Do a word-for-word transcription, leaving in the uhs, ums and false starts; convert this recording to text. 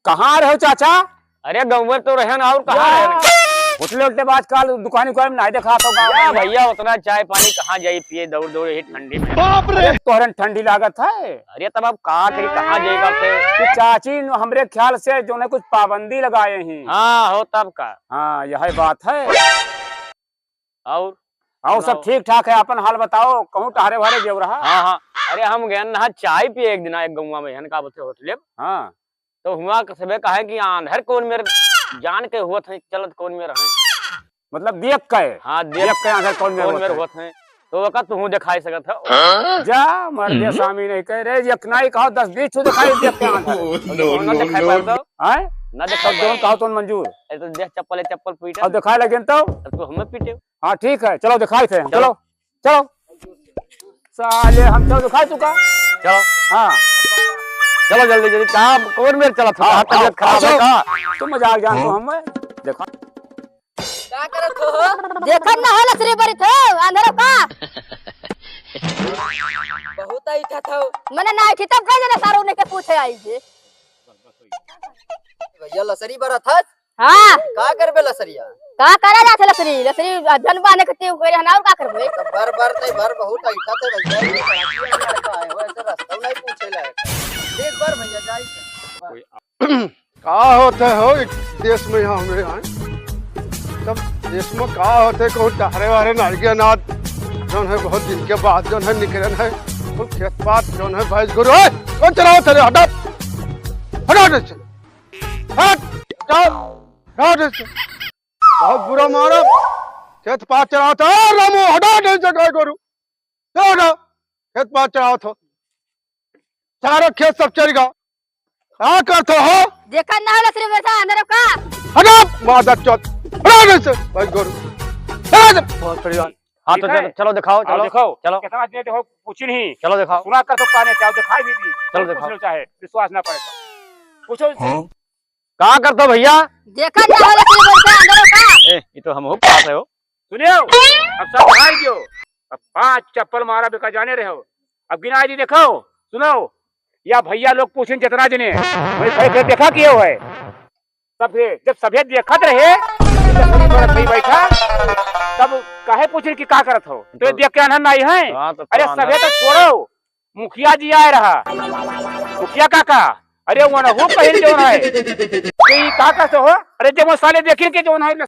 कहाँ रहे हो चाचा? अरे गउँवे तो रहेन, और कहाँ रहे? होटल वोटल में आजकल दुकान उकान में नाहीं देखात हो गाँव में। भैया, उतना चाय पानी कहाँ जाई पिए दौड़ दौड़ यही ठंडी में? बाप रे! अरे तोहरन ठंडी लागत है। अरे तब अब का करी, कहाँ जाई बाप रे? कि चाची न हमरे ख्याल से जौन है कुछ पाबंदी लगाए ही। हाँ, हो तब का। हाँ, यही बात है। और? और सब सुनाओ। ठीक ठाक है, अपन हाल बताओ, कहूँ टहरे वहरे गयो रहा? हाँ, हाँ। अरे हम गए ना चाय पिए एक दिन एक गउँवा में, हन का बोलते होटल में। हाँ। तो हुआँ सबे कहे कि आँधर कौन मेर जान के होत है, चलत कौन मेर है। मतलब देख के? हाँ, देख देख के आँधर कौन मेर कौन होत मेर है। होत है। तो ओका तुहूँ देखाई सकत हो। हाँ? जा, मर दे हम्म। स्वामी नहीं कह रहे, एक नाई कहो, दस बीस ठो देखाई देख के आँधर। No, तो ना no, देखाई no। पाए तो? हैं? ना देखाई अब जौन पाए। कहो तौन मंजूर। अरे तो देख चप्पल है, चप्पल पीटे। अब देखाए लगे तो? तब तो हमें पीटे। हाँ, ठीक है, चलो देखाई थे हम, चलो। चलो। चलो। साले, हम चलो, दिखा चुका। चलो। हाँ। चलो जल्दी, जल्दी। कहाँ, कौन मेर चलत हो? हाँ, कहाँ तबीयत खराब है चलो। का? तुम मजाक जानते हो हाँ। हम, देखो। का करत हो? देखत ना हो, लसरी बरत हो, आँधर हो का? बहुत आई था, था। मने ना आई थी, तब कह देना सारो ने के पूछे आई जे। भैया लसरी बरत है? हाँ। का करबे लसरिया? का करा जात है लसरी? लसरी जन बाने के टीव करे हन, और का करबे? तो बर बर नहीं, बर बहुत ऐठा थे भैया, ये लड़की वाली लड़का आए हो, ऐसे रास्ता नहीं पूछे लायक। एक बार भैया जाई। का होते हो इस देश में यहाँ हमरे यहाँ? सब देश में का होते, कहूँ टहरे वहरे नारिया नाथ, जौन है बहुत दिन के बाद जौन है निकरन है, कुल खेत पात जौन है भैंस गोरू, ओए, कौन चलाओ तेरे, हटा, हटा दे चल। हट, हट, हट इससे। बहुत बुरा मारा। खेत पात चरावत हो, ए रामू, हटा दे इससे गाय गोरू। चल हटा। खेत पात चरावत हो। सारा खेत सब चर गया। का करत हो? देखा ना होला सिर्फ ऐसा अंदर का। हटा, मादरचोद। हटा दे इससे, गाय गोरू। हटा दे। बहुत बढ़िया। हाँ, तो ठीक है? चलो, चलो दिखाओ, आओ चलो। दिखाओ। चलो। कितना आदमी देखो, पूछी नहीं। चलो दिखाओ। सुना कर तो काने से, आओ दिखाई भी दी। चलो पूछ दिखाओ। लो चाहे, विश्वास ना पड़े तो। पूछो। हाँ। का करत हो भैया? देखा ना होला कि बोलते अंदर का। ए, ये तो हम हो पास है हो। सुनियो, अब सब भाई जो, अब पांच चप्पल मारा बेका जाने रहे हो। अब गिनाई दी देखो, सुनो, या भैया लोग पूछिन जितना जने, भाई, भाई, भाई, देखा किए हो है? तब से, जब सभे देखत रहे, जब सभी बड़ा भाई बैठा, तब काहे पूछिन कि का करत हो? तो ये तो देख के आनंद आई है? हाँ, तो अरे, तो सभे आनंद। तो छोड़ो, मुखिया जी आए रहा, मुखिया काका, अरे, वो ना, वो पहिल जौन है, कि का करत हो? अरे, जब वो साले देखिन के जौन है,